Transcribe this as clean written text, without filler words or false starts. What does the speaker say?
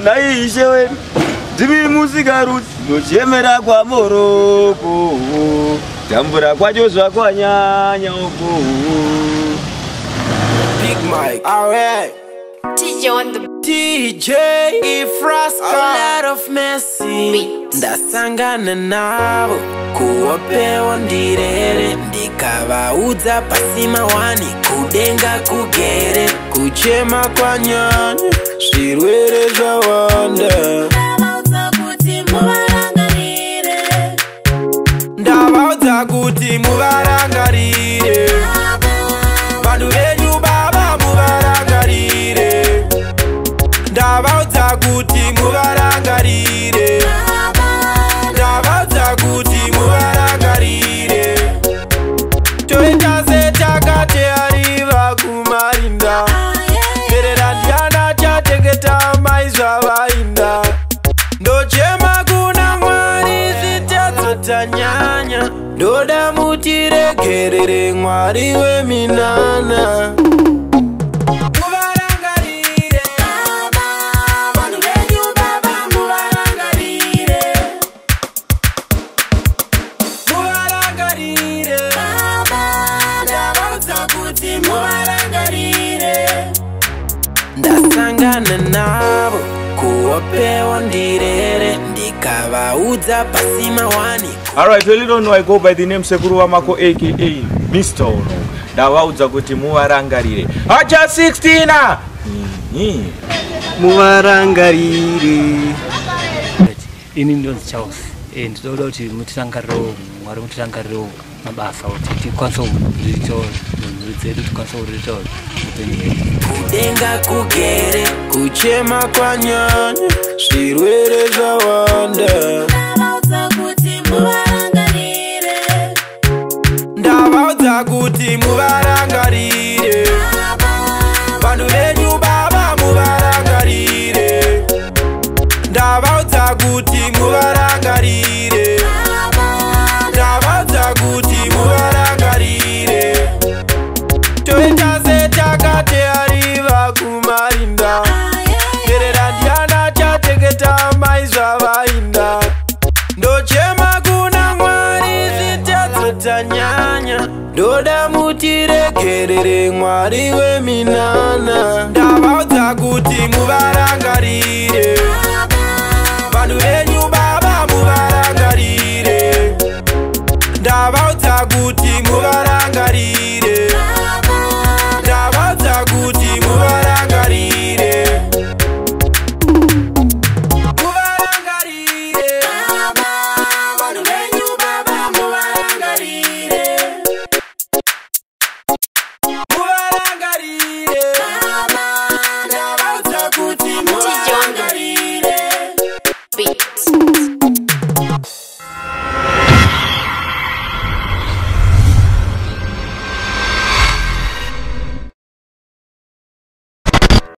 Naishe wedu, ndimi musikarudzi, ndochemera kwaMoroko, tambura kwacho zvakwanyanya uko. Big Mike. Alright. TJ on the DJ Ifrasca. A lot of mercy. Beat. Ndasangana navo kuopewa ndirere, ndikavaudza pasima wani kudenga kugere, kuchema kwanyanya, zvirwere zvawanda. Ndavaudza kuti muvarangarire. Ndavaudza kuti muvarangarire vanhu venyu baba, muvarangarire. Ndavaudza kuti muvarangarire. Ndavaudza kuti muvarangarire. Toita setakateyariva kumarinda, merera ndiana chachengeta mai zvavainda. Ndochema kuna Mwari, zvitadzo tanyanya, ndoda mutiregerere, Mwari weminana. Muvarangarire Vanhu venyu baba, muvarangarire. Muvarangarire. Ndavaudza kuti muvarangarire. Ndasangana navo kuopewa ndirere, ndikavaudza pasima wani. Alright, well, you don't know I go by the name Sekuru Wamako, aka Mr. Ono. Ndavaudza kuti muvarangarire. Hacha 16. Muvarangarire. Ini ndonzi Charles. Ndinoda kuti mutirangarewo, Mwari, mutirangarewo mabasa kuti tikwanise kuriitawo mhuri dzedu, tikwanise kuriitawo upenyu hwedu. Kudenga kugere, kuchema kwanyanya, zvirwere zvawanda. Ndavaudza kuti muvarangarire. Ndavaudza kuti muvarangarire vanhu venyu baba, muvarangarire. Ndavaudza kuti muvarangarire. Ndavaudza kuti muvarangarire. Toita setakateyariva kumarinda, merera ndiana chachengeta mai zvavainda. Ndochema kuna Mwari, zvitadzo tanyanya, ndoda mutiregerere, Mwari weminana. Ndavaudza kuti muvarangarire vanhu venyu.